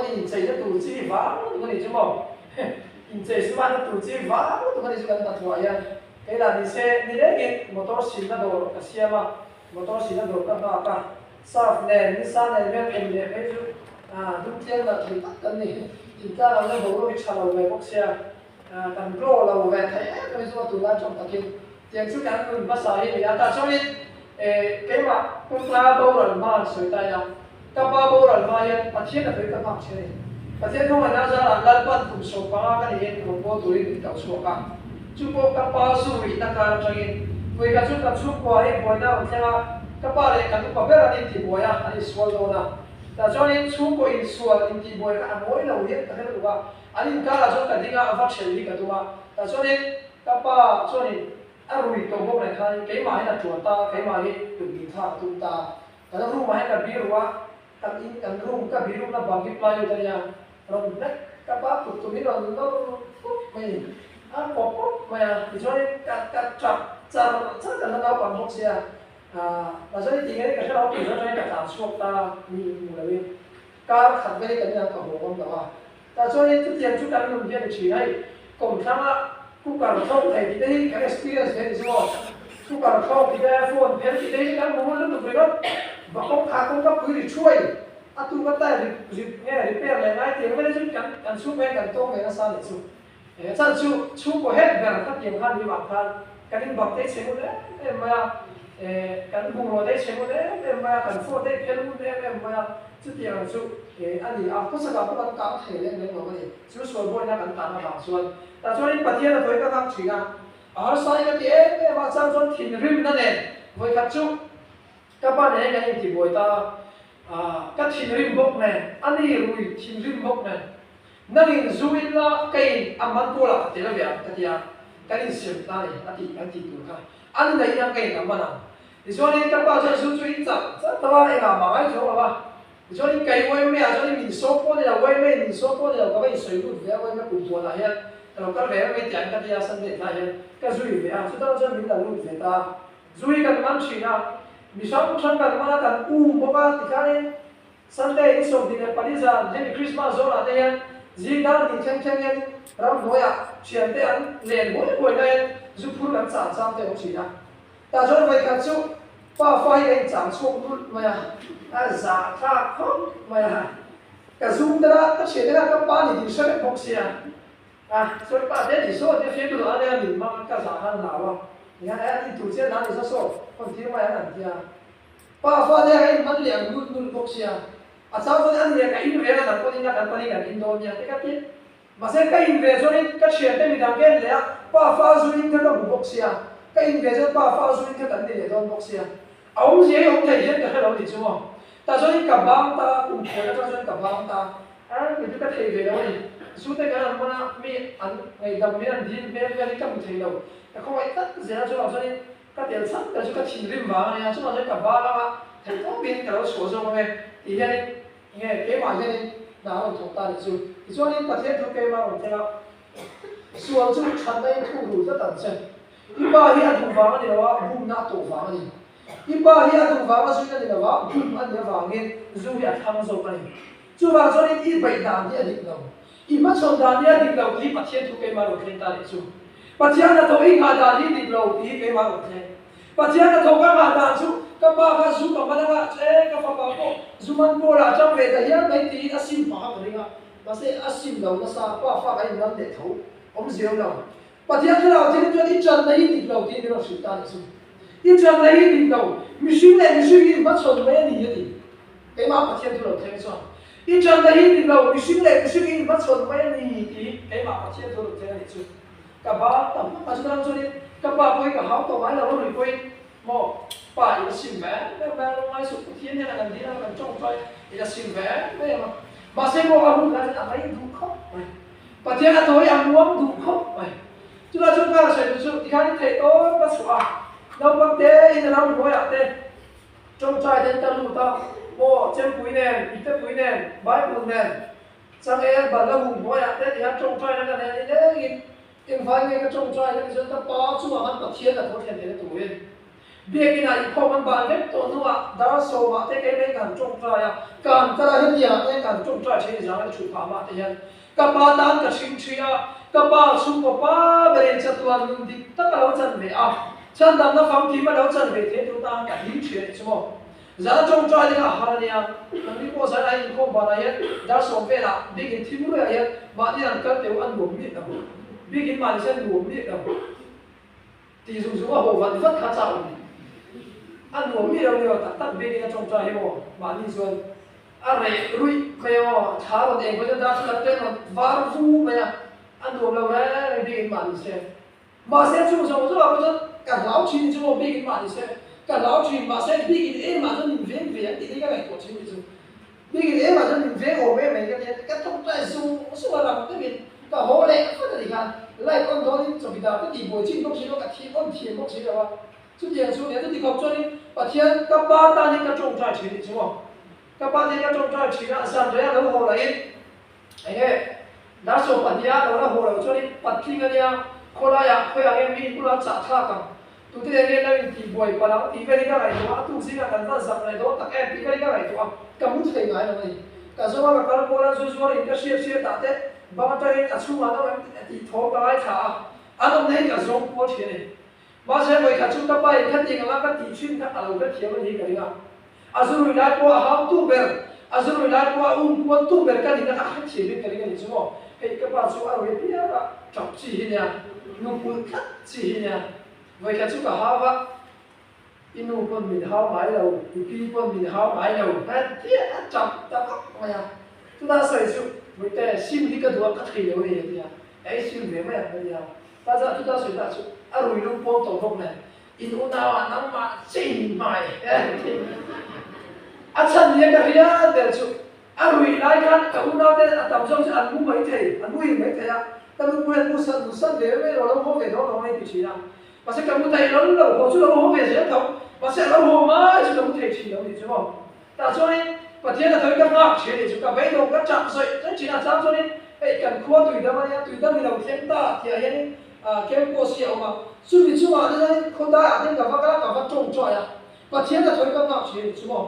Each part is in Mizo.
pawn incheina tur chi vang lutuk a nih chu maw? Inchei sumahna tur chi vang lutuk a nih chu kan hnathawh ah hian. Kei lah ni se nilengin motor silna dawr ka siam a, motor silna dawr ka nghak a, surf nen nisa nen vel em leh phei chu dum tliang nalh thei tak kan ni. Thingtlang ang leh boruak hi tha lo ve bawk sia, kan glow lo ve thei em em chu a tunlai tawng takin tiang chu kan nun hmasa hi a ni a. Tah chuanin keimah kawngka boral hma an sawi ta ila, ka pa boral hma hian Pathian a tui ka nghak thin a ni. Pathian khawngaihna zarah Lalpan kum 15 ka niin rawngbâwl turin min kal chhuak a. Chu pawh ka pa zu ruihna kar atangin vawikhat chu kan chhungkua hi buaina a rawn thleng a, ka pa leh kan upa ber an intihbuai a, an insual dawn a. Tah chuanin chhungkaw insual intihbuai kha a ngawi lo hian ka hre lutuk a, an inkarah chuan ka ding a, a va ṭhel hi ka tum a. Tah chuanin ka pa chuanin a rui tawh bawk nen khanin keimah hian a ṭuan ta a, keimah hi kut min thlak a tum ta a. Kan room ah hian ka biru a, kan in kan room ka birukna bang hi plywood a nia, rawn hnek ka pa kut tumin rawn nawr pup mai a ni, a pawp pawp mai a, tichuanin ka ka tap char char kan la naupang bawk sia, ah mahse ti nge ka hre lo tih zawng atangin ka tlan chhuak ta mi hmu loin kar khat vel hi kan inang ka haw ngam lo a, tah chuanin chutiang chu kan nun hi a ni thin hei kawmthlanga cooker thlawk thei tih te hi kan experience ve ni chu aw, cooker thlawk tih te phone pher tih te hi kan hmu lutuk ringawt, va kawngkhar kawngka pui ri thuai a tuk a tai ri ri nge repair leh ngai tiang vel hi chu kan kan chhung hian kan tawng ve nasa nih chu. He chan chu chhungkaw het ber kha tiang khan ni vang khan kan in bang te chhe ngun em em mai a, kan bungraw te chhe ngun em em mai a, kan phone te phel ngun em em mai a, chutiang ang chu a ni a, khawsakah pawh kan kang thei leng leng lo a ni. Chu sual buaina kan tan avang chuan tah chuanin Pathian a thawi ka nghak thin a, a harsa in a ti em em a, chang chuan thinrimna nen vawikhat chu ka pa nen kan intibuai ta a, ka thinrim bawk nen, a ni rui thinrim bawk nen Nangin zu in la ka in a man pawlah ka tel ve ang ka ti a, kan insem ta a ni a tih kan tih tur kha a ni daih ang ka in a man ang. Tichuanin ka pa chuan zu chu in chak chak tho a, engah mah ngai chuang lo a. Tichuanin kai uaime ah chuanin min sawm pawh ni lo, uaime in min sawm pawh ni lo, ka va insawi lut ve a, uaime kum huanah hian ka lo kal ve em mai tiang ka ti a, Sunday tlaiah hian ka zui ve a, chutah chuan min la lut ve ta a. Zu hi kan man thin a, mi hrang hrang kan man a, kan um bawk a, tikhanin Sunday ni 24 zan hemi Christmas zawnah te hian zing dar hnih thleng thleng hian ramhnuaiah thiante an len huai huai laiin zu phur kan chang chang te awm thin a. Tah chuan vawikhat chu pa fa hi a inchang chhuak nulh mai a, a zah thlak khawp mai a. Ka zum tel a, ka thiante khan ka pa ni tih hre vek bawk sia. A, chuan pa te ni saw tia fiamtu duh a nia min hmang a, ka zah khan hlau a. Tihian e an intur chian dan ni saw saw, hawn tir mai ang an tia. Pa fate a in man leh ang nulh nulh bawk sia, a chang chuan a nia ka in rel a nang pawn in a kan panin kan in dawn nia te ka ti. Mahse ka in ve chuan in ka thiante midang ka en leh a, pa fa zu in kha ka hmu bawk sia, ka in ve chuan pa fa zu in kha kan ni leh dawn bawk sia. A awmzia hi awm thei hian ka hre lo nih chu maw. Tah chuan in ka bang ta a, kum khuan atang chuan ka bang ta a, kei chu ka thei ve lo a ni. Zu te kan an hman a, mi an ngaihdam min an dil hmel vel hi ka hmu thei lo. Ka khawngaih tlat zel a chuvang chuan in Ka tel chhan ber chu ka thinrim vang a nia, chuvang chuan ka bal anga theih tawpin ka lo chhuah zawk ang e tih hianin nge keimah hianin hna a rawn thawk ta nih chu. Tichuanin Pathian thu keimah a rawn thleng a, sual chu thatna in thuk ru tlat ang che. I pa hi a duh vang a ni lo a, bumna a tawh vang a ni. I pa hi a duh vanga zuin a ni lo a, bum a nih avangin zu hi a thlang zawk a ni. Chuvang chuanin i beih dan hi a dik lo. I hmachhawn dan hi a dik lo tih hi Pathian thu keimah rawn thleng ta leh chu. Pathian hnathawh i nghah dan hi dik lo tih hi keimah rawn thleng. Pathian hnathawh ka nghah dan chu ka pa kha zu ka man anga e ka fapa pawh zu man pawlah a tang ve ta hial mai tiin a sim phah a ka ring a. Mahse a sim lo nasa pa fa ka inman leh tho awm zeu lo. Pathian thlarau thil chuan i channa hi dik lo tiin min rawn hrilh ta leh chu. I channa hi dik lo, mihring leh mihring hi inhmachhawn mai a ni a ti. Keimah Pathian thu lo thleng chuan i channa hi dik lo, mihring leh mihring hi inhmachhawn mai a ni tih keimah Pathian thu lo thleng a nih chu. Ka ba tam a chutah chuanin ka pa pawh hi ka hau tawh ngai lo a rui pawhin maw pa i la sim ve em em mai a, lungngai suh Pathian hian a kan dil a kan tawngtai i la sim ve em em a, mahse maw a hun lai chuan a ngaih duh khawp mai. Pathian a thawi a muang duh khawp mai. Chutah chuan ka sawi duh chu tikhan i theih tawp a chhuah a, naupang te in a ram hnuaiah te tawngtai ten ka lut a, maw chempui nen, iptepui nen, Bible nen, changel balhla hum hnuaiah te tikhan tawngtai na ka nei a ni lengin engvai nge ka tawngtai na ti chuan ka pa chungah khan Pathian a tho thlen theihna turin. Biakinah inkhawm an ban vek tawh hnuah dar sawmah te kei mai ka han tawngtai a, ka han kal a, hetiangah te hian ka han tawngtai thin i zanga i thu phah mah te hian ka pa tan ka hring thi a, ka pa chhungkaw pa berin chatuan nun dik tak a lo chan ve a, chhandamna famkim a lo chan ve thei tur tan ka hlim thin a nih chu maw. Zana tawngtai ding a har a nia, kan mi pawh zan a inkhawm banah hian dar sawm velah bikin thim ruiah hian mahni an kal teuh a nuam miah lo, bikin mahni sen nuam miah lo. Tih zung zung a haw vat vat kha chak awm. A nuam mi lo ni tak tak bikin a tawngtai hi maw mahni chuan a reh ruih mai a maw thla rawn eng pawh chuan darthlalang te rawn var vu mai a, a nuam lo reng reng bikin mahni se. Mahse chung zawng zawng ah pawh chuan ka hlau thin chu maw bikin mahni se ka hlau thin mahse bikin emah chuan min veng ve ang tih te hi ka ngaihtuah thin ni chu. Bikin emah chuan min veng awm em mai ka tia ka tawngtai zung zung a rang deuhin ka haw leh vat a ni khan light on dawnin chawkidar ka tih buai chin bawk si lo ka thih on thiam bawk si lo a chutiang chu nia chuti khawp chuanin Pathian ka pa tan hi ka tawngtai thin ni chu maw ka pa tan hi ka tawngtai thin a zan rei a lo haw lahin Enge dar 12 a lo la haw lo chuanin patling a nia, khawlaiah khawiah nge mi inbula chah thlak ang, tute nen nge lo intihbuai palh ang tih vel hi ka ngaihtuah a, a tuk zingah kan van zak leh dawn tak em tih vel hi ka ngaihtuah a, ka mu thei ngai lo a ni. Ka zawng a ka kal kual a, zu zuar in ka hriat hriat ah te bang atangin a chhungah an awm em tih thawm ka ngaithla a, an awmna hi ka zawng kual thin a ni. Mahse vawikhat chu ka pa in khating anga ka tih thin kha a lo hrethiam a ni hi ka ring a. A zu rui lai pawh a hau tu ber, a zu rui lai pawh a um kual tu ber ka nihna kha a hrethiam in ka ring a ni chu maw. Hei ka pa chu a rui apiang a tap chi hi nia, nu pulh tlat chi hi nia. Vawikhat chu ka hau a, i nu pawn min hau ngai lo, i pi pawn min hau ngai lo, hetiang a tap ta vak mai a. Chutah a sawi chu, Mawite, sim hi ka duh a, ka thei lo a ni a ti a. Ei sim ve mai ang ka ti a. Ta chuan chuta sawi ta chu a rui lung pawm tawh bawk nen in unau ah nangmah che in min hmai a chhan nia ka hria ber chu a ruih lai khan ka unau te a tam zawk chu an mu mai thei an muhil mai thei a ka nu pawh hian mu san mu san ve mai lo lo haw ve dawn lo mai ti thin a mahse ka mu thei lo lo haw chu lo haw ve zel tho mahse a lo haw mai chu ka mu thei thin lo nih chu maw Tah chuanin Pathian a thawi ka nghak thin anih chu ka beidawng ka chak zawih zawih thin a, chang chuanin hei kan khua tuidam a nia, tuidam i lo thleng ta tihah hianin camp post hi a awm a, chumi chungah te chuanin khawdaiah te ka va kal a, ka va tawngtawi a, Pathian a thawi ka nghak thin anih chu maw.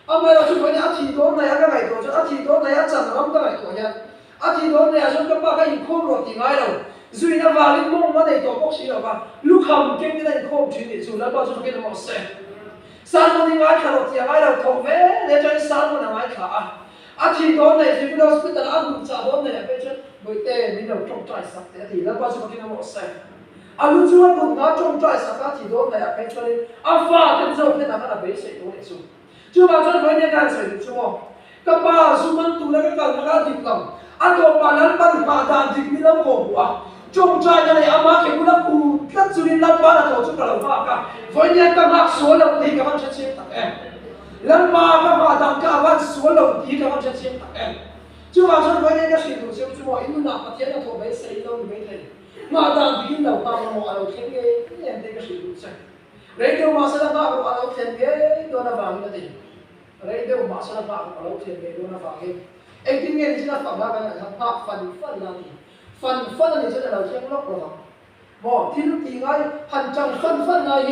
Amaherawh chu vawiin a thih dawn mai a ka ngaihtuah chuan a thih dawn mai a chan ram ka ngaihtuah hian a thih dawn mai ah chuan ka pa ka inkhawm rawh tih ngai lo, zuin avangin mawng a nei tawh bawk si lo va, lukham kengin a inkhawm thin nih chu Lalpa chu fakin a mawh se. Salmon i ngaithla lo tih a ngai lo thawk ve le chuan Salmon a ngaithla a, a thih dawn nei Civil Hospital a hmuh chah dawn nei ah phei chuan Bawihte min lo tawngtai sak teh a ti, Lalpa chu fakin a mawh se. A lu chu a kut nga tawngtai sak a thih dawn nei ah phei chuanin a fa ten zawk hnenah khan a beisei dawn leh chu. Chuvang chuan vawiin ka han sawi duh chu maw, ka pa zu man tura ka kalna kha a dik lo, a tawpah Lalpan nghah dan dik min lo kawh hmuh a, tawngtai na leh ama ke bula kun tlat chungin Lalpa na tawh chu ka lo nghak a, vawiin hian ka nghak sual lo tih hi ka van hre chiang tak em? Lalpa ka nghah dan kha a van sual lo tih hi ka van hre chiang tak em? Chuvang chuan vawiin hian ka hrilh duh cheu chu maw, in nunah Pathian a thawh beisei lo ni maithei, nghah dan dikin lo nghak la maw, a lo thleng ngei ngei ang tih ka hrilh duh che. Rei deuh mah sela nghak rawh a lo thlen ngei dawn avangin a ti. Rei deuh mah sela nghak rawh a lo thlen ngei dawn avangin engtin nge ni chuan a fak la kan ngaihthla nghak fan fan la a ti. Fan fan a nih chuan a lo thleng lawk lo ang. Maw thil tih ngai han chang fan fan ngai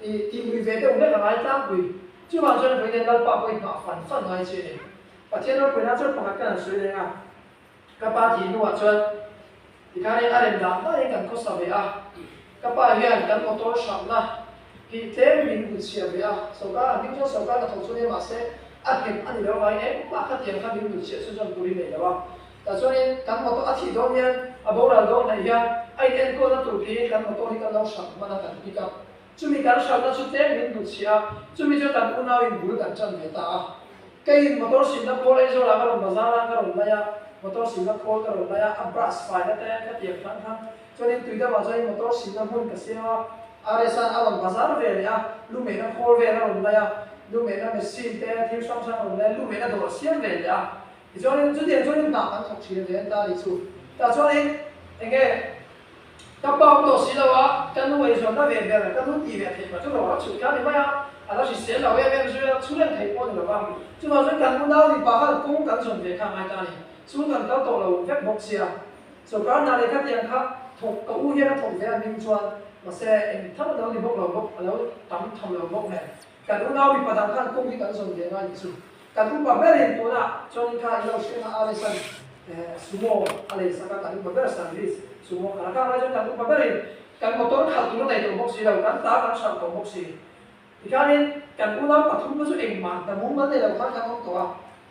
hi tih mui ve deuh hlek a ngai tlangpui. Chuvang chuan vawiin hian Lalpa pawhin nghah fan fan ngai che a ni. Pathian ropuina chuan pakhat kan han sawi reng a. Ka pa thih hnuah chuan tikhanin a rem dan danin kan khawsa ve a, ka pa hian kan motor hralhna hi tlem min hmuchhiah ve a, sawrkar a hming chuan sawrkar ka thawk chu nia mahse a nghet a ni lo avangin engmah khatiang kha min hmuchhiah chu chuan tur i nei lo a, tah chuanin kan motor a thih dawn hian a boral dawn hnaih hian a in enkawlna tur tiin kan motor hi kan lo hralh hman a kan pick up Chumi kan hralhna chu tlem min hmuchhiah a, chumi chu kan unauin bul kan ṭan ve ta a. Keiin motor simna khawl Aizawlah ka rawn bazar a, ka rawn lai a, motor simna khawl ka rawn lai a, a brush faina te khatiang hrang hrang. Chuanin tuidamah chuanin motor simna hmun ka siam a, RS-a'n a rawn bazar ve leh a, lumehna khawl vel a rawn lai a, lumehna machine te thil hrang hrang a rawn lai a, lumehna dawr a siam ve leh a. Tichuanin chutiang chuanin hna kan thawk ṭhin ve ta a ni chu. Tah chuanin enge Ka pa awm tawh si lo a, ka nu eizawnna ve ber, ka nu tih ve theih mah chu rawh a chhut kha a ni mai a, a la hrisel lo em em zui a, chhun en theih pawh a ni lo va. Chuvang chuan kan unau ni pa khan kawng kan zawn ve kha a ngai ta a ni. Chhung kan kal tawh lo vek bawk sia. Sawrkar hna leh khatiang kha thawk ka u hian a thawk ve a hming chuan. Mahse eng tham a lo ni bawk lo bawk, a lo tam tham lo bawk nen. Kan unau mipa dang khan kawng hi kan zawn ve ngai ni chu. Kan upa berin tunah chuanin kha in lo hriat a Alice-a'n sumo a lei sak a, kan upa ber service sumo khalh a. Khang lai chuan kan upa berin kan motor khalh tur a nei tawh bawk si lo, kan ta kan hralh tawh bawk si. Tikhanin kan unau pathum te chu engmah hna mumal nei lo khan kan awm tawh a.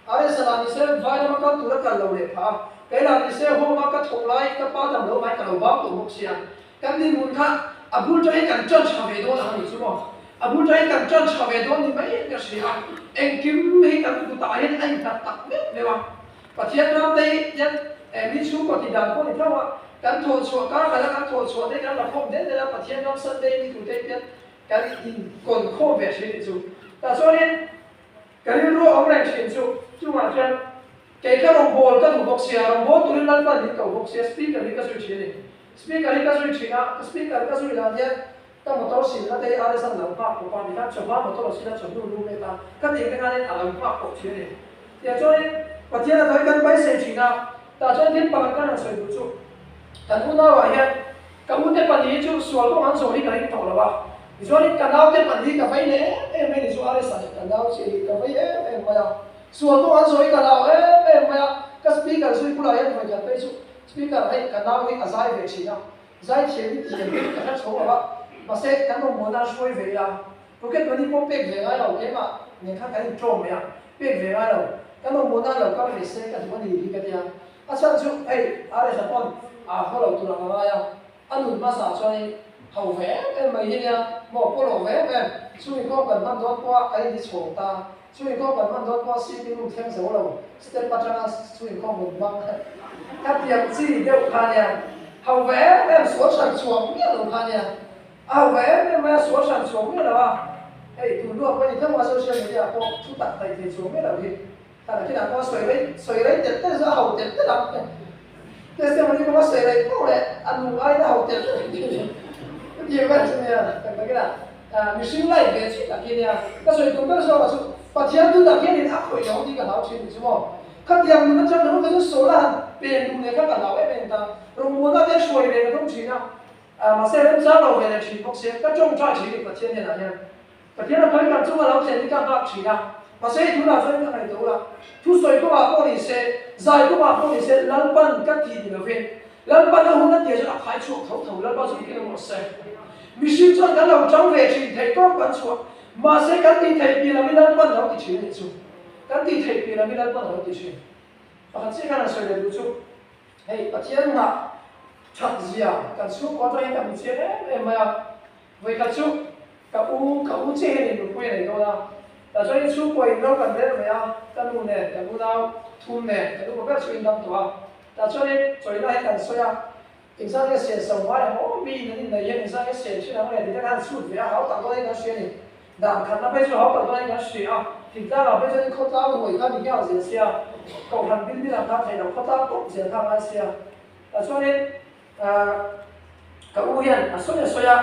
Alice-a lah ni se vai lama kal tur a kal lo leh phah a, kei lah ni se home a ka thawk lai ka pa dam lo mai ka lo bang tawh bawk sia. Kan dinhmun kha a bul tang hi kan ṭan ṭha ve dawn ang a nih chu maw? A bul tang hi kan ṭan ṭha ve dawn ni mai ka hria a, engkim hi kan kutah hian a innghat tak meuh meuh a. Pathian ram te hi hian mi chhungkaw ti dan pawh ni tho a, kan thawh chhuah kar khat a kan thawh chhuah te hi kan la khawm del del a, Pathian ram Sunday ni tur te hi hian kan inkawn khawm ve ṭhin a nih chu. Tah chuanin Ka rilru a awm reng thin chu, chungah chuan kei ka rawngbâwl ka duh bawk sia, rawngbâwl turin Lalpan min ko bawk sia, speaker hi ka zui thin a ni. Speaker hi ka zui thin a, ka speaker ka zui dan hian ka motor silna te hi RS-an lo nghak pawp a, tikhan chawhma motor a sil a, chawhnu lu met a, ka tih te khanin a lo nghak pawp thin a ni. Tiah chuanin Pathian a thawi kan beisei thin a, tah chuan thil pakhat kan han sawi duh chu, kan unauah hian Ka ute pahnih hi chu sual kawng an zawh hi ka ring tawh lo a, tichuanin ka naute pahnih hi ka vei leh em em mai ni chu Aresa leh ka nau chiah hi ka vei em em mai a, sual kawng an zawh hi ka lau em em mai a, ka speaker zui bulah hian vawi khat phei chu speaker hei ka nau hi a zai ve thin a, zai thiam hi tih em ka hre chho lo a, mahse kan awmmuahna an hruai ve ila, pocket money pawh pek ve ngai lo keimah nen khan kan inṭawm mai a, pek ve ngai lo, kan awmmuahna an lo kal ve se ka duh a ni hi ka tia. A chhan chu hei RS-a pawn a haw lo tur ang a ngai a, a nun hmasa chuan ho ve em em mai hi nia maw pawlawh ve em em, chhung inkhawm kan hman dawn pawha kan inti chhawng ta, chhung inkhawm kan hman dawn pawha sitting room thleng zo lo step atanga chhung inkhawm rawn hmang kha tiang chi deuh kha nia, ho ve em em sual hran chhuang miah lo kha nia, a ho ve em em mai a sual hran chhuang miah lo a, hei tun luak pawh ni tho a social media ah pawh thu tak hnaih thei chhuang miah lo hi. Tah kinah pawh a sawi rei sawi rei telh telh zawh a ho telh telh ang. Testimony pawh a sawi rei poh leh a nu aiin a ho telh telh ang tih chu chutiang vel chu nia tak takin a mihring life ve chi tak hi nia. Ka sawi tum ber zawkah chu Pathian chu tak hianin a khawih lo tih ka hlau thin tih chu maw. Khatiang nun atang ringawt kha chu sawl a han pen duh leh kha ka hlau em em ta. Rawngbawlna te hruai ve ka tum thin a, mahse remchang lo ve leh thin bawk sia. Ka tawngtai thin i Pathian hnenah hian. Pathian a khawi kan chunga lo thlen hi ka nghak thin a, mahse hei tunah chuan ka ngaihtuah ula, thusawi kawngah pawh ni se, zai kawngah pawh ni se, Lalpan ka tih ni lovin, Lalpan a hun a tia chuan a khai chhuak tho tho, Lalpa chu bikin a mawh se. Mihring chuan kan lo chang ve thin thei tawp kan chhuah, mahse kan tih theih piah lam hi Lalpan lo ti thin a nih chu. Kan tih theih piah lam hi Lalpan a lo ti thin. Pakhat chiah khan an sawi leh duh chu, hei Pathian nghah that zia kan chhungkaw atangin ka hmu chiang em em mai a, Vawikhat chu ka u, ka u chiah hian in nupui a nei dawn a, tah chuan in chhungkaw in ro kan rel mai a, ka nu nen, kan unau thum nen, kan upa ber chu in dam tawh a, tah chuanin chawina hi kan sawi a, engzah nge sian so ngai ang aw, mi in an innei hian engzah nge sian thin ang le tih te khan chhut ve a, hau tak dawn in kan hria a ni. Dan khatna phei chu hau tak dawn in kan hria a, thingtlangah phei chuan in khawtlang ruai kha ni nghal zel sia, kohhran bil bil ang kha theih loh khawtlang tawp zel kha a ngai sia, tah chuanin Ka u hian a sawi a sawi a,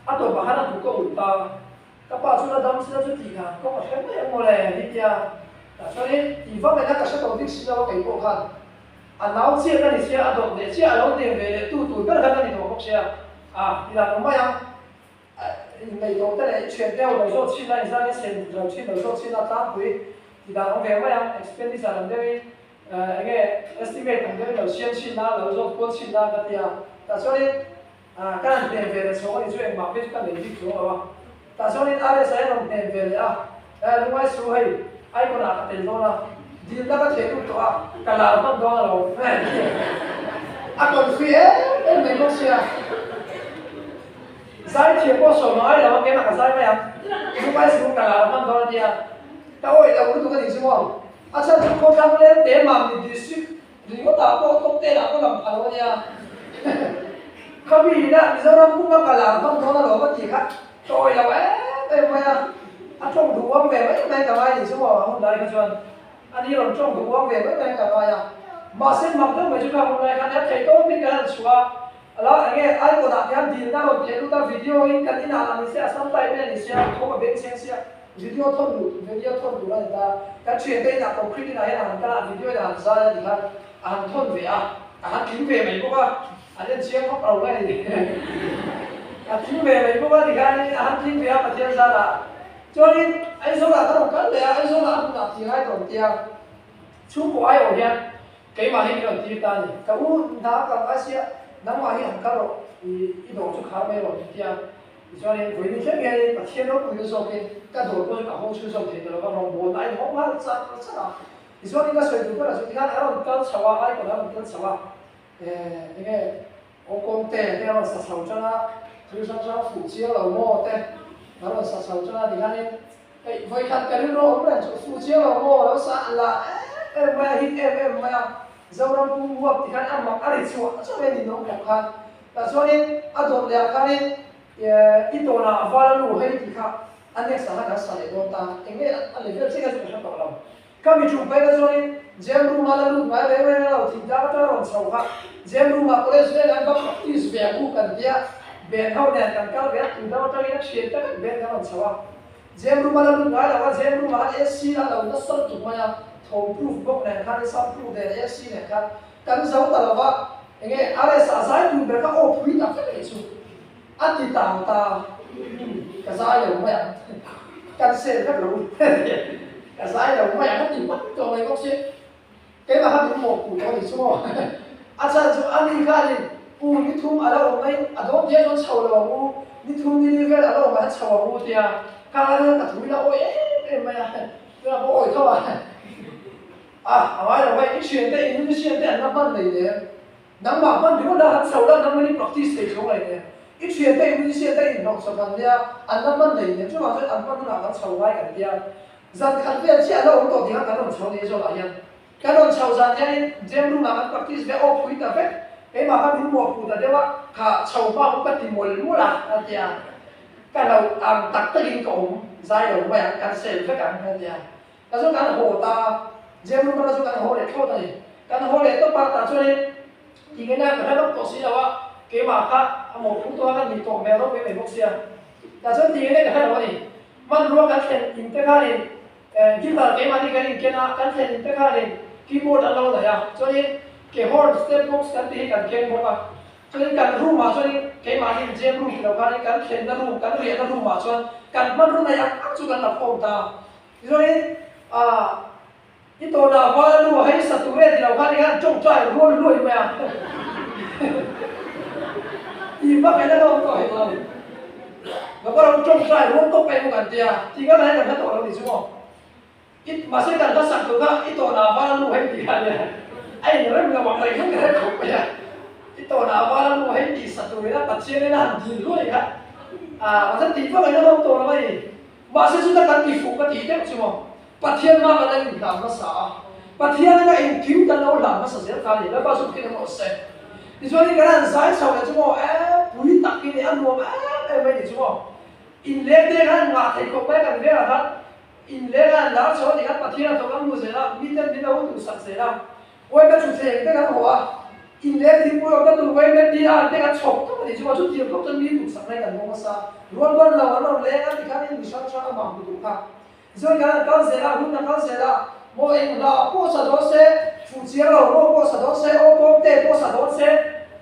a tawpah khan a hmu ka ulh ta. Ka pa chu la dam sila chu tih khan kawng a hre mai ang mawle hi tia. Tah chuanin tih vak leh kha ka hre tawh bik si lo a kei pawh khan a nau chiah ka ni sia, a dawt leh chiah a lo nem ve leh tu tur ber kha ka ni tawh bawk sia. A ti dan awm mai ang. Inneih tawh te leh i thian te ho lo zawt chhin a, inzai a sen lo chhin lo zawt chhin a tlangpui ti dan awm ve mai ang. Expenditure ang deuhin Eng nge estimate ang deuhin lo siam chhin la, lo zawt kual chhin la ka ti a. Tah chuanin ka han hnem ve leh chhawng a ni chu engmah phei chu ka nei bik chuang lo a. Tah chuanin RSA a rawn hnem ve leh a, lungngai su hei icon ah ka tel dawn a, dilna ka theh lut tawh a, ka lar hman dawn a lo. A confi em em mai bawk sia. Zai thiam pawh sawm a ngai lo a, keimah ka zai mai ang. Lungngai su ka lar hman dawn a tia, ka awih lo lutuk a ni chu maw. A chhan chu khawthlang leng te Mamni district ringawt ah pawh top ten ah pawh lang pha lo a nia. Khami ina Mizoram pum a kal ah hmang dawn alawm a tih kha tawi lo em em mai a. A tawng duh uang ve mai mai ka ngai ni chu maw a hun lai kha chuan a ni rawn tawng duh uang ve mai mai ka ngai a. Mahse mak deuh mai chu kha hun lai khan a theih tawp in kan han chhuah a, ala enge icon ah khian dilna rawn theh lut a video in kan inah lah ni se a sam type in a ni sia thawm a beng chheng sia. Video thawn duh, video thawn tur a ni ta. Kan thiante inah concrete inah hian a han kal a, video in a han zai a ti khan a han thawn ve a, a han tling ve mai bawk a, an en chiang vak lo mai a ni. A tling ve mai bawk a tikhanin a han tling ve a Pathian zarah. Chuanin Aizawlah ka rawn kal leh a, Aizawlah a hmunah thing ai ka rawn ti a. Chhungkaw aiawh hian keimah hi min rawn tir ta a ni. Ka u hna a kal ngai sia, nangmah hi han kal rawh, i dawr chu khar mai rawh min ti a. Tichuanin vawiin thleng hianin Pathian ropuina zawkin ka dawr pawh chu ka hawng chhun zawk thei ta lo va, rawngbawlna a inhawng nghal char char a. Tichuanin ka sawi duh berah chu tikhan a rawn kal chho a, icon a rawn kal chho a, eh enge aw kawngte te a rawn sa chho tan a, thil hrang hrang fuh chiang lo maw te a rawn sa chho tan a, tikhanin hei vawikhat ka rilru awm reng chu fuh chiang lo maw lo sa la em em mai a, hit em em mai a, Zoram pum huap tikhan a mak a ri chhuah chauh e ninawm khawp khan. Tah chuanin a dawt leh ah khanin i tawnah a val a lu hei tih kha a next ah khan kan sa leh dawn ta, eng nge a level chiah kha chu ka hre tawh lo. Ka mi ṭum paina chuanin Gem room ah la lut ngai reng reng a lo thih dak atanga rawn chho kha Gem room ah college veng an va practice ve ang u kan tia band ho nen kan kal ve a tui dam atangin a thian tak vek band kan rawn chho a Gem room ah la lut ngai lo a Gem room ah khan AC a lo nasa lutuk mai a tho proof bawk nen khan sound proof nen AC nen khan kan zo ta lo va enge RS ah zai tur ber kha aw phui tak vek a nih chu a ti tau ta ka zai lo mai ang kan sel vek lo ka zai lo mai ang a ti hman tawh mai bawk si keimah kha min mawh puh tawh a nih chu maw a chhan chu a ni khanin u ni thum a lo awm mai a dawn tia chuan chho lo ang u ni thum ni li vel a lo awm ah hian chho ang u tia kha ka thu ila awi em em mai a tunah pawh awi tho a. A, a ngai lo hei, i thiante, i musician te an la hman nei nen, nangmah hman ringawt la han chho la, nangmah in practice thei chhung lei nen, i thiante, i musician te inhlawh chawp an nia, an la hman nei nen, chuvang chuan an hman hunah kan chho ngai kan tia, zan khat vel chiah a la awm tawh tih kha kan rawn chho ni zawlah hian, kan rawn chho zan hianin gym room ah kan practice ve aw phui ta vek, keimah kha min muah phu ta deuh a, kha chho hma khu ka ti mawlh mawlh a, a tia, ka lo ang tak takin ka awm zai lo mai ang, kan sel vek ang, a tia. Ka chu kan haw ta a, Gem room atang chu kan haw leh thlawt a ni. Kan haw leh tawp a, tah chuanin ti nge na ka hre vak tawh si lo a, keimah kha a mawhphu tawh a ka ni tawh hmel ropui mai bawk sia. Tah chuan ti nge na ka hre lo a ni. Hmanrua kan thlen in te khanin guitar keimahni kan inken a, kan thlen in te khanin keyboard an lo daih a, chuanin ke horn step box kan tih hi kan keng bawk a. Chuanin kan room ah chuanin keimahni gem room ti lo khanin kan thlenna room, kan riahna room ah chuan kan hmanrua nei ang ang chu kan la khawm ta a. Tichuanin, ah, i tawnah val nu hei sa tur e ti lo khan hian tawngtai rual luai mai a. Ti vak hian a lo awm tawh hek lo. Ka pa ram tawngtai rual tawp mai maw kan tia, ti ngam hian kan hla tawh lo ni chu maw. I, mahse kan hla sak tur kha i tawnah val nu hei ti khan hian a inrem lo ang reng khan ka hre khawp mai a. I tawnah val nu hei ti sa turin a Pathian in a han dil luai kha, ah, mahse ti vak hian a lo awm tawh lo a ni. Mahse chuta kan ti fuh ka tih deuh chu maw, Pathian hma kan la inhlan hmasa a, Pathianin a engkim kan lo hlan hmasa zel kha a ni, Lalpa chu khin emaw se. Tichuanin kan han zai chho leh chu maw, e pui tak hi ni, a nuam em em mai ni chu maw. Inleng te khan ngah thei khawp mai kan vengah khan inleng a han lar chho a ti khan Pathian a thawk an hmu zel a, miten min lo duhsak zel a. Uai ka thutthleng te kan haw a, inleng thingpui awmna tur uai met ti a an te kan chhawk tawp a nih chu a chutiang tawp chuan mi duhsak na hi kan hmang hmasa a, rual ban lo an rawn leng a tikhan in mi hrang hrang a mang hmu duh kha. Tichuan kan han kal zel a, hun a kal zel a, maw eng hla pawh sa dawn se, fuh chiang lo maw pawh sa dawn se, aw kawng te pawh sa dawn se,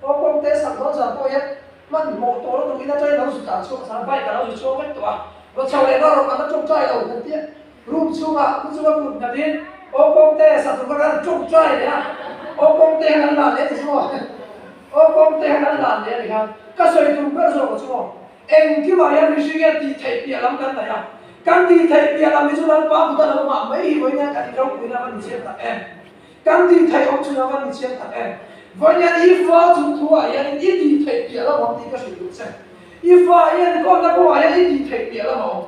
aw kawng te sak dawn zan pawh hian hmanhmawh tawh lutuk in atangin lo zu tlan chhuak a, bike a lo zu chhuak vek tawh a, rawn chho leh nghal rawh kan la tawngtai lo kan tia. Room chhungah pu chunga kut nghatin Aw Kawngte sa tur kha kan tawngtai leh a, Aw Kawngte kha kan lan leh a ti chu maw? Aw Kawngte kha kan lan leh a ti khan ka sawi tum ber zawk a chu maw? Engkimah hian mihring hian tih theih piah lam kan nei a, kan tih theih piah lam hi chu Lalpa kut a lo nghah mai hi vawiin hian kan inropuina a va ni chiang tak em? Kan tih theih awm chhun a va ni chiang tak em? Vawiin hian i fa chung thuah hianin i tih theih piah lam awm tih ka hrilh duh che. I fa hian kawlna kawngah hian i tih theih piah lam a awm.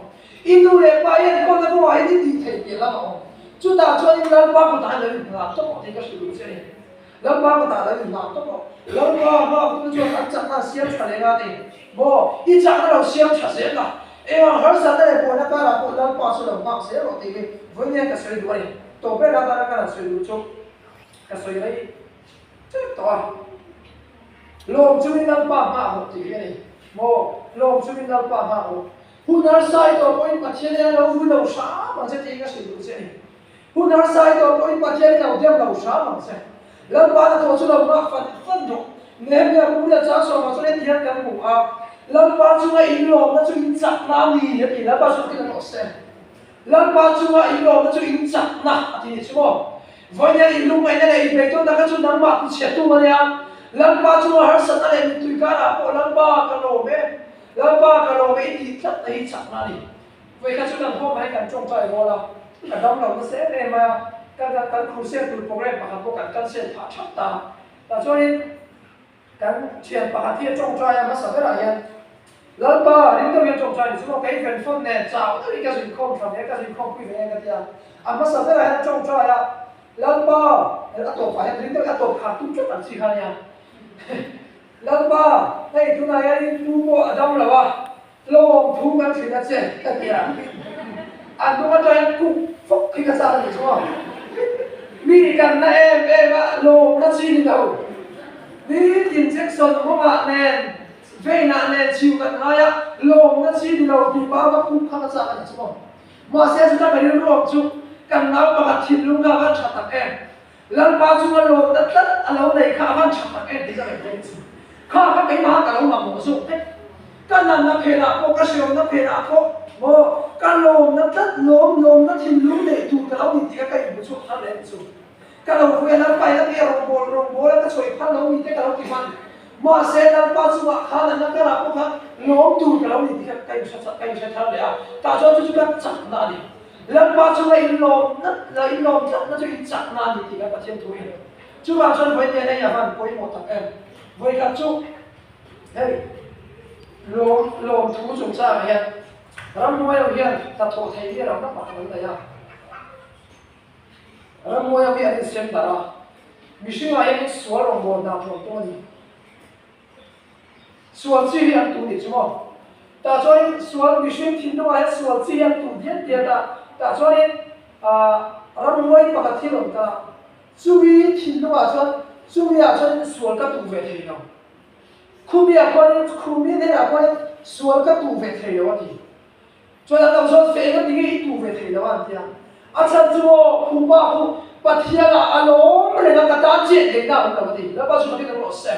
I nu leh pa hian kawlna kawngah hian i tih theih piah lam a awm. Chutah chuanin Lalpa kutah hian lo inhlah tawp awh tih ka hrilh duh che a ni. Lalpa kutah lo inhlah tawp awh. Lalpa hma hun chuan an chakna a siam tha leh nga ni maw? I chakna lo siam tha zel la, engah harsatna leh buaina karah pawh Lalpa chu lo nghak zel rawh tih hi vawiin hian ka sawi duh a ni. Tawp ber atana ka han sawi duh chu ka sawi mai tep tawh a. Lawm chungin Lalpa nghah rawh tih hi a ni maw? Lawm chungin Lalpa nghah rawh. Hun harsai tawh pawhin Pathian hian a lo vui lo hram ang che tiin ka hrilh duh che a ni. Hun harsai tawh pawhin Pathian in a lo dem lo hram ang che. Lalpa hnathawh chu lo nghah fan fan rawh. Nehemia Puria chang sawmah chuan heti hian kan hmu a. Lalpa chunga in lawmna chu in chakna a ni, a ti. Lalpa chu tin a rawh se. Lalpa chunga in lawmna chu in chakna a ti nih chu maw? Vawiin in lungngaihna leh in beihtawnna kha chu nangmah tichhiat tum a nia. Lalpa chunga harsatna leh mittui karah pawh Lalpa ka lawm e, Lalpa ka lawm e i tih tlatna hi chakna a ni. Vawi kha chu kan hawm ah hian kan tawngtai rual a, ka dam lo nasa em em mai a, kan kan crusade tur program pakhat pawh kan cancel phah thap ta. Tah chuanin kan thian pakhat hi a tawngtai a hmasa berah hian Lalpa ring deuhin a tawngtai ni chu maw kei venfawn nen chau deuhin ka zuikhawm tha ve ka zuikhawm pui ve nge ka ti a, a hmasa berah hian a tawngtai a Lalpa a tawpah hian ring deuhin a tawp khar tum tlat ang chi kha nia Lalpa hei tunah hian in pu pawh a dam lo a Hlawm thu kan hrilh a che ka ti a, a hnung atang hian kuk fawk hi ka chak a nih chu aw. Mi kan na em em a, lawmna chi ni lo. Nitin Jackson nghawngah nen, veinah nen chhiu kan ngai a, lawmna chi ni lo tih pa va kuk kha ka chak a nih chu aw. Mahse chuta ka rilru awm chu kan nau pakhat thinlung kha a van tha tak em. Lalpa chunga lawmna tlat a lo nei kha a van tha tak em tih ka ngaihtuah chu. Kha kha keimah ka lo mamawh zawk vek. Ka nanna phenah pawh, ka hreawmna phenah pawh maw ka lawmna tlat lawm lawmna thinlung neih tur ka lo ni tih kha ka inhmu chhuak thar leh chu. Ka lo vui a, Lalpa in a ti a, rawngbawl rawngbawl a ka chhuah i phal lo mi te ka lo ti hman. Mahse Lalpa chungah khan a na karah pawh khan lawm tur ka lo ni tih kha ka inhre ka inhre thar leh a. Tah chuan chu chu ka chakna a ni. Lalpa chunga in lawm nat la, in lawm tlatna chu in chakna a ni tih kan Pathian thu hi. Chuvang chuan vawi nen hei a van pawimawh tak em. Vawi khat chu hei lawm lawm thu chungchangah hian ramhnuai ho hian hnathawh thei hi a ram ram ah an nei a. Ramhnuai ho hi an insem darh a, mihringah hian sual rawngbâwl hna thawh pawh a ni. Sual chi hi an tu nih chu maw? Tah chuanin sual mihring thinlungah hian sual chi hi an tu diat diat a, tah chuanin aah ramnguai pakhat hi rawn kal a, chumi thinlungah chuan chumi ah chuanin sual ka tuh ve thei lo. Khumi ah khuanin khumi hnenah khuanin sual ka tuh ve thei lo a ti. Chuan an lo zawt feh eng ati nge i tuh ve thei lo a an ti a. A chhan chu aw khupa khu Pathian ah a lawm reng a ka tan chiah theihna a awm lo a ti. Lalpa chu fakin rawh se.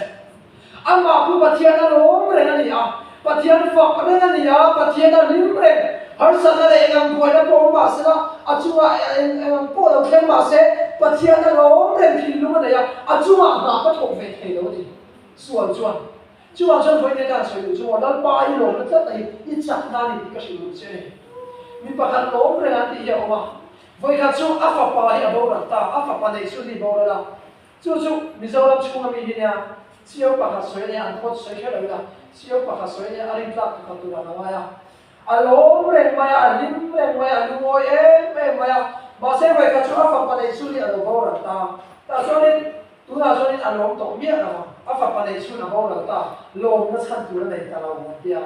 Amah khu Pathian a lawm reng a ni a, Pathian fak reng a ni a, Pathian a hlim reng. Harsatna leh eng ang buaina pawh awm mah sela, a chungah eng ang pawh lo thleng mah se, Pathian a lawm reng thinlung a nei a, a chungah hna ka thawk ve thei lo a ti. Sual chuan Chuvang chuan vawiin ka han sawi duh chu maw, Lalpa i lawmna tlat a hi i chak na a ni tih ka hrilh duh che a ni. Mi pakhat lawm reng an tih hi a awm a, vawikhat chu a fapa hi a boral ta, a fapa neih chu ni boral a, chu chu Mizoram chhunga mi hi nia, Chiau pakhat sawi a nia, an khawt sawi kher lo ila, Chiau pakhat sawi a nia, a rintlak pakhat tur an angai a, a lawm reng mai a, a hlim reng mai a, a lungawi em em mai a, mahse vawikhat chu a fapa neih chu ni a lo boral ta, tah chuanin Tunah chuanin a lawm tawh miah lo ang, a fapa neih chhun a boral ta, lawmna chhan tur a nei ta lo an ti a.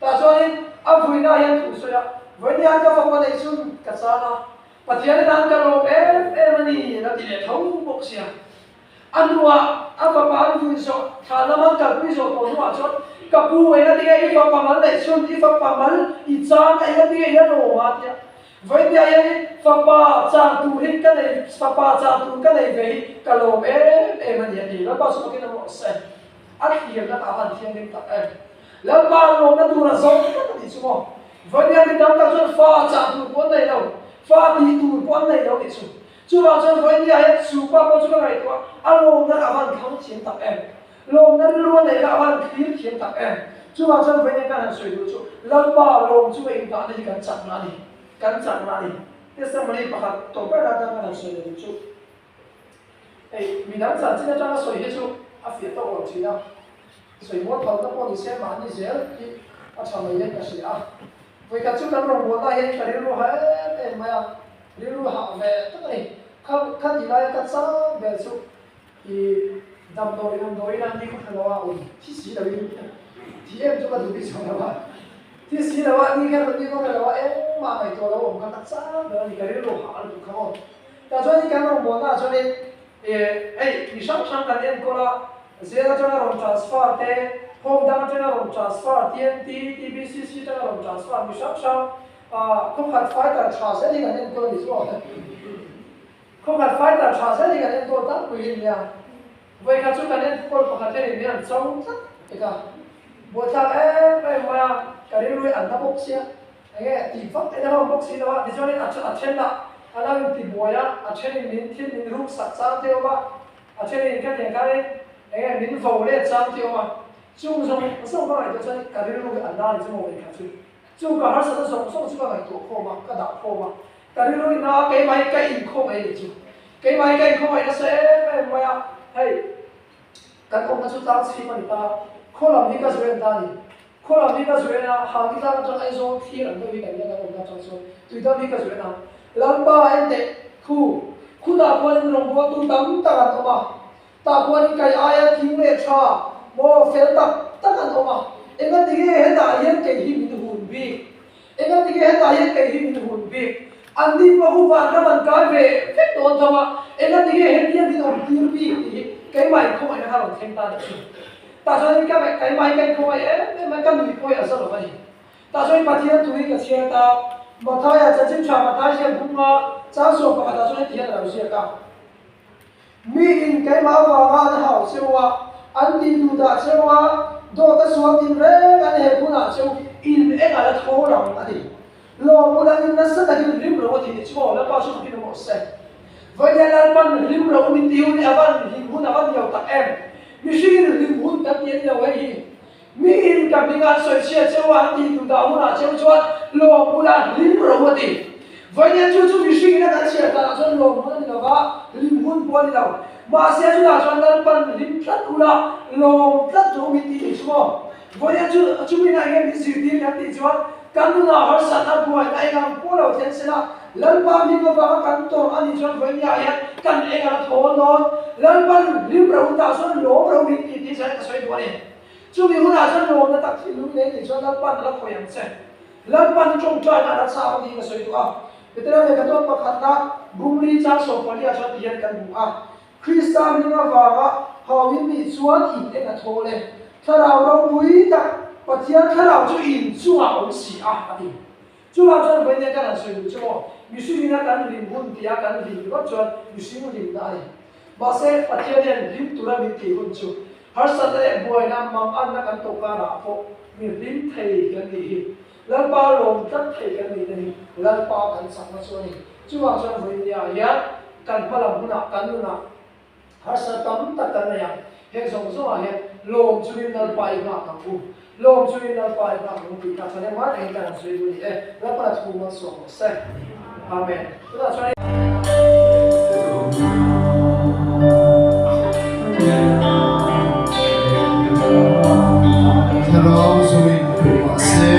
Tah chuanin a vuinaah hian thu sawi a, Vawiin hian ka fapa neih chhun ka chan a, Pathianin an ka lawm em em a ni a ti leh tho bawk sia. A hnuah a fapa an vui zawh, thla lam an kalpui zawh tawh hnuah chuan, Ka pu, engatinge i fapa mal neih chhun, i fapa mal i chan a, engatinge i la lawm a? a ti a. Vawinia hianin fapa chang tur hi ka nei, fapa chang tur ka nei ve hi ka lawm em em a ni a ti. Lalpa chu fakin a rawh se. A thlir na ka van thianghlim tak em. Lalpa lawmna tur a zawng tlat a nih chu maw. Vawinia mi tam tak chuan fa chang tur pawh an nei lo, fa tih tur pawh an nei lo a nih chu. Chuvang chuan vawinia hian chu pa pawh chu ka ngaihtuah a lawmna ka van thlang thiam tak em. Lawmna rilru a neih kha a van thlir thiam tak em? Chuvang chuan vawiin kan han sawi duh chu Lalpa lawm chunga inngahna hi kan chakna a ni, kan chakna a ni. Testimony pakhat tawp ber atan kan han sawi leh duh chu hei midang chanchin atanga sawi hi chu a fiah tawk lo thin a, sawi mual phalna pawh ni se mahni zel hi a tha mai hian ka hria a. Vawikhat chu kan rawngbawlna hian ka rilru ha em em mai a, rilru hah ve tak a ni. Kha kha tih laia ka chang ber chu I damdawi damdawi in an ni khaw lo a awm thi si lo in thi em chu ka duh bik chho lo a thi si lo a ni kher ni khaw lo a engmah ngaihtuah lo awm kha ka chang ber a ni ka rilru hah a lutuk kha maw tah chuan in kan rawn bualna ah chuan in hei mi hrang hrang kan enkawl a zel atanga rawn transfer te home dang atanga rawn transfer TNT TBCC atanga rawn transfer mi hrang hrang khawkhat fighter tha zel hi kan enkawl a ni chu. Khawkhat fighter tha zel hi kan enkawl tlangpui hi nia. Vawikhat chu kan enkawl pakhat hian in mi an cho tlat pek a. Buaithlak em em mai a, ka rilru hi an na bawk sia, enge tih vak theih na hlawm bawk si lo a, tichuanin a a then lah a lo inti buai a, a thenin min thil min ruk sak chang te awm a, a thenin ka tiang khanin enge min vo let chang te awm a, chung zawng zawng ka ngaihtuah chuan ka rilru hi an na ni chu maw vei kha chu. Chu ka harsatna zawng zawng chu ka ngaihtuah khawm a, ka dah khawm a, ka rilru in a keimah hi ka inkhawm ei ni chu, keimah hi ka inkhawm ei nasa em em mai a, hei kan awmna chu tlang chhim a ni ta, khaw lam hi ka zuen ta a ni, khaw lam hi ka zuen a, Hangti tlang atang Aizawl thlir an deuh hi kan nia kan awmna atang chuan Tuidam hi ka zuen a, Lalpa enteh khu, khutah khuanin rawngbawltu tam tak an awm a, Tah khuanin kai aia thing leh tha maw fel tak tak an awm a, engatinge hetah hian kei hi min hun bik? Engatinge hetah hian kei hi min hun bik? Anni pawh hu vanram an kai ve vek dawn tho a, engatinge hetia min awm tir bik tih hi keimah inkhawngaihna kha rawn thleng ta nih chu. Tah chuanin ka keimah hi ka inkhawngaih em em a, ka nui pawh hi a za lo a ni. Tah chuan Pathian thu hi ka chhiar ta, Mathaia chanchin tha Mathai hian bunga chang sawm pakhatah chuan heti hian a lo ziak a. Mi in keimah avanga an hau cheu a, an tih duh dah cheu a, dawt a sual tin reng an heh hunah cheu in eng a la tho rang a ti. Lawm bula in nasa takin hlim ro a ti tih chu aw Lalpa chu fakin awm rawh se. Vawinia Lalpan hlim ro min ti hun hi a van hlim hun a van nio tak em. Mihringin hlim hun kan ti a ni lo hei hi. Mi in ka hming an sawi chhia cheu a, an tih duh dah hunah cheu chuan lawm bula hlim ro a ti. Vawinia chu chu mihring ina kan chhiar danah chuan lawm hun a ni lo va, hlim hun pawh a ni lo. Mahse chutah chuan Lalpan hlim tlat ula, lawm tlat rawh min tih thei chu maw? Vawinia chu chumi na enge min zirtir kan tih chuan kan nunah harsatna buaina eng ang pawh lo thlen sela, Lalpa hming avanga kan tawrh a nih chuan vawinia hian kan eng a la thawn dawn. Lalpan hlim ro tah chuan lawm ro min tih tih chuan ka sawi duh a ni. Chumi hunah chuan lawmna tak thinlung nei nih chuan Lalpan a la khawi ang che. Lalpan tawngtaina a la chhang tiin ka sawi duh a. Petera lehkha tawn pakhatna Bungli chang sawmpali-ah chuan tihian kan hmu a, Krista hming avanga hauin nih chuan in eng a thawl e. Thlarau ropui tak Pathian thlarau chu in chungah awm si a, a ti. Chuvang chuan vawiin kan han sawi duh chu maw, mihring ina kan hlim hun tia kan hlim ringawt chuan mihring hlimna a ni. Mahse, Pathian hian hlim tura min tih hun chu harsatna leh buaina manganna kan tawh karah pawh mi hlim thei kan nih hi. Lalpa lawm tlat thei kan nihna hi Lalpa kan chakna chu a ni. Chuvang chuan vawiin niah hian kan hmalam hunah kan nunah Harsa tam tak kan nei a, heng zawng zawngah hian lawm chungin Lalpa i nghak ang u, lawm chungin Lalpa i nghak ang u tih kha chuan engmah rengin kan han sawi duh a ni e, Lalpa thu malsawm rawh se. Amen. Tunah chuan. Thlarau zawin pe mahse.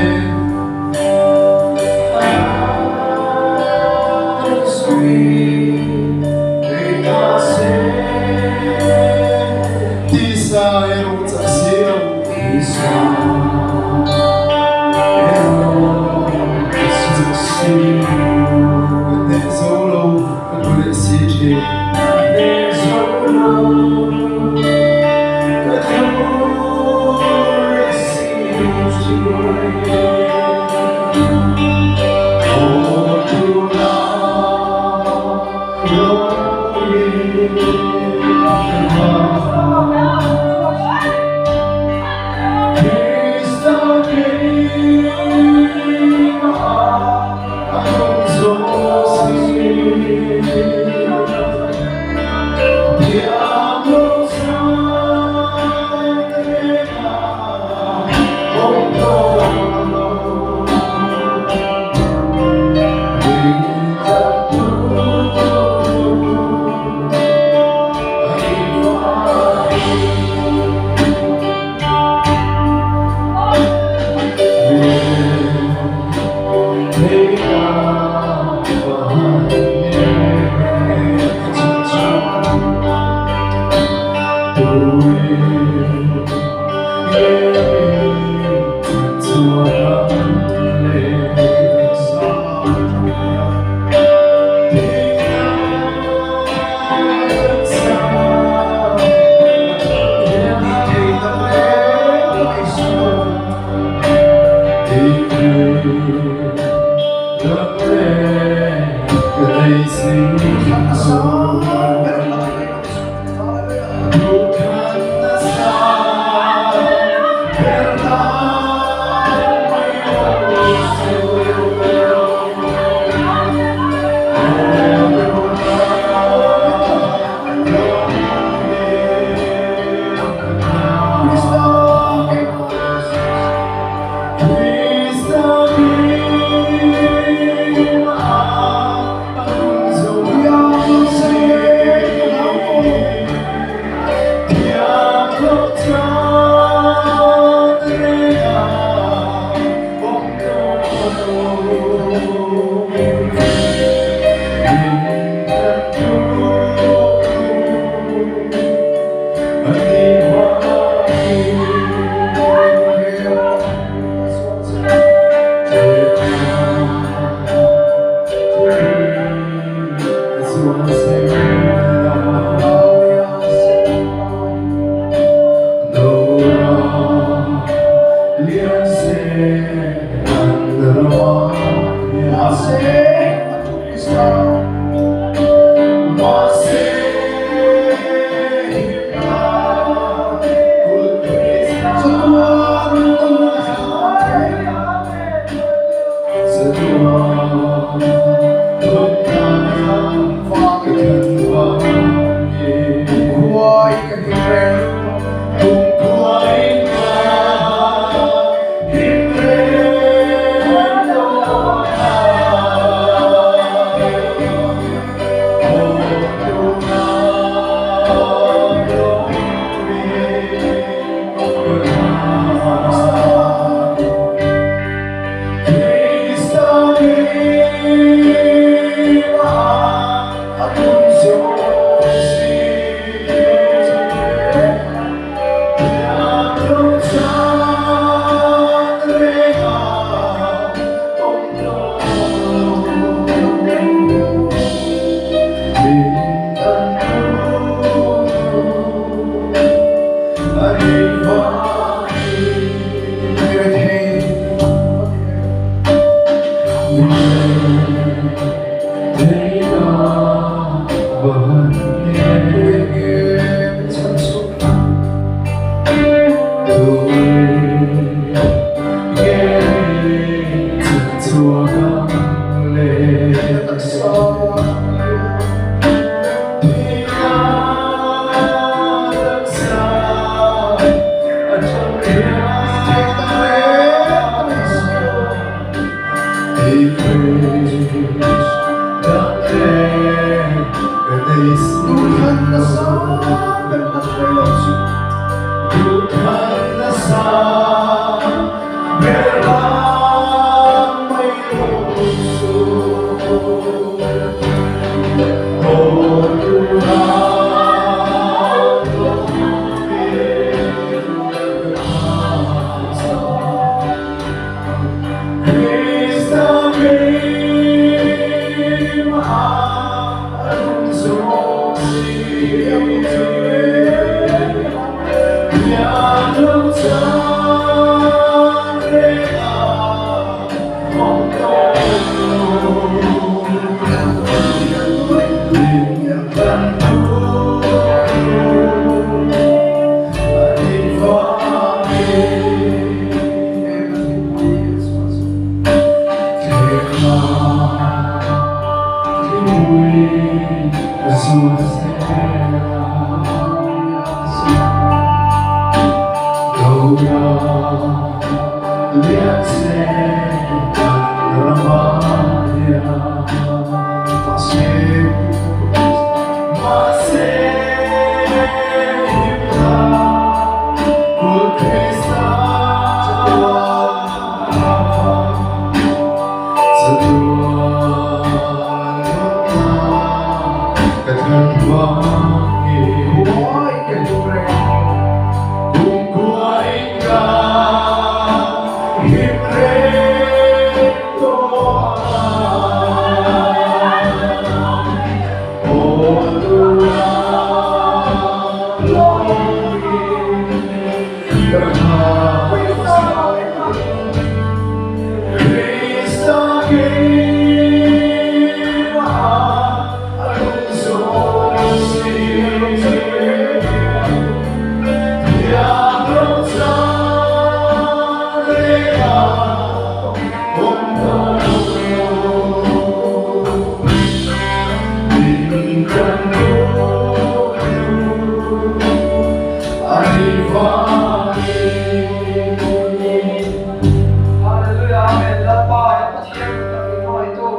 Hallelujah Amen Lalpa kan Pathian kan min hmangaihtu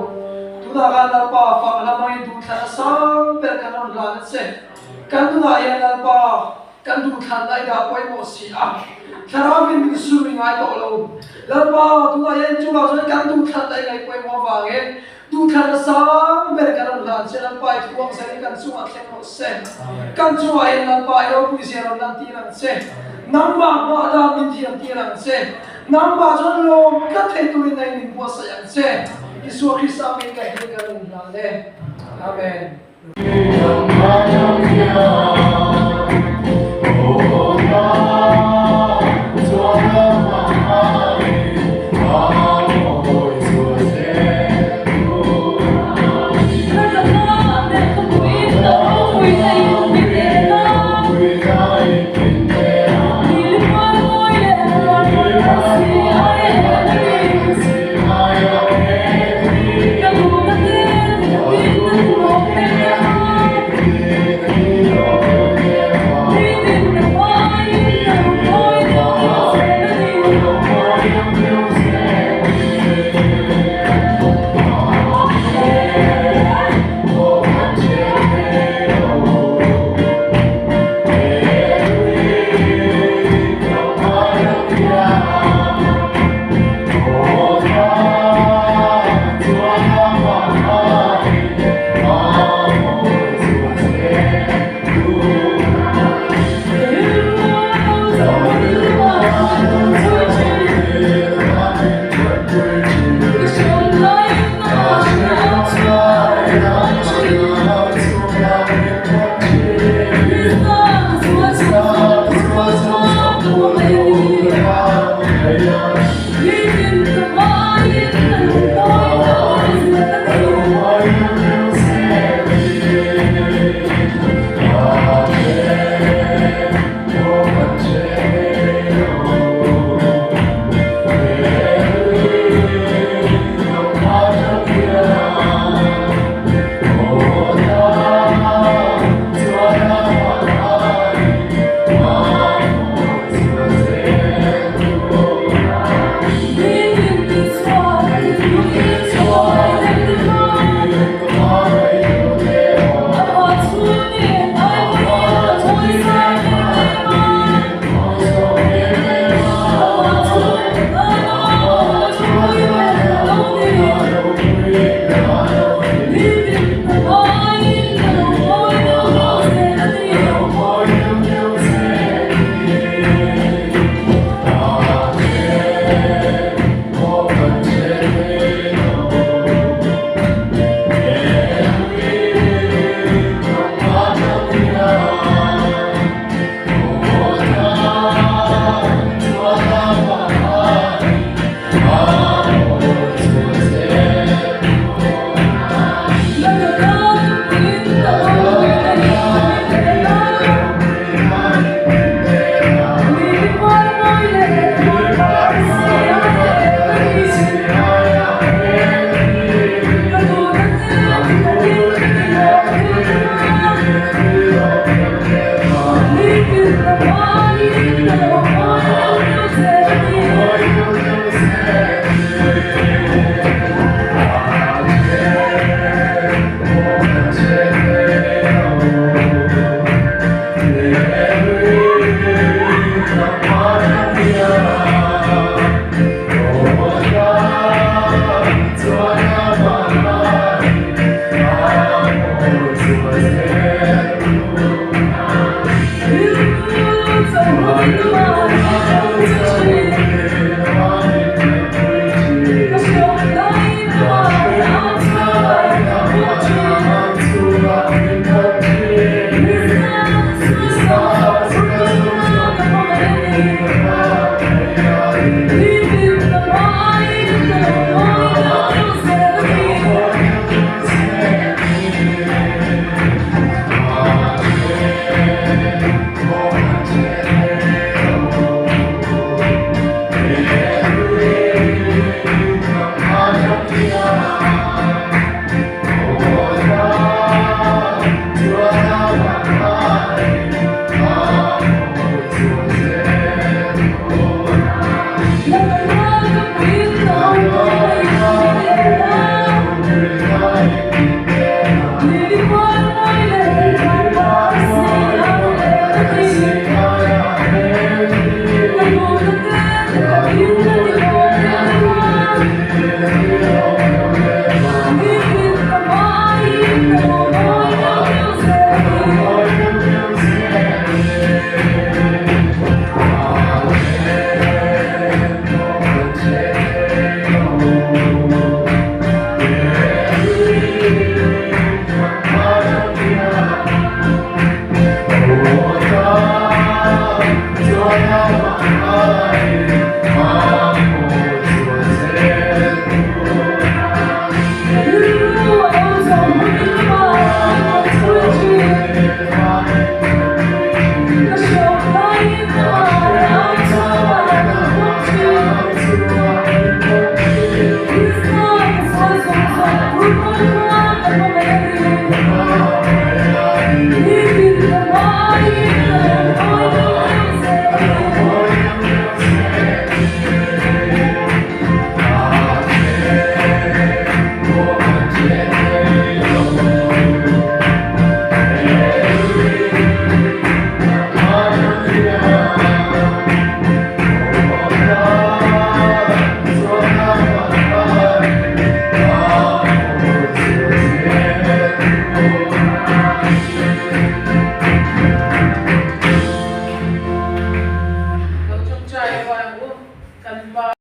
tunah khan Lalpa fak hla hmangin duhthlan a sang ber kan rawn hlan a che kan nunah hian Lalpa kan duhthlan lai dah pawimawh si a thlarau in min sum i ngai tawh lo Lalpa tunah hian chungah chuan kan duhthlan lai ngaih pawimawh avangin duhthlan a sang ber kan rawn hlan che Lalpa i thuang zel in kan chungah thleng rawh se kan chungah hian Lalpa i ropui zia rawn lan tir ang che nangmah hmah dan min thiam tir ang che nangmah chuan lawm tlat thei turin a in min buatsaih ang che Isua Krista hming ka hil kan rawn hlan e Amen.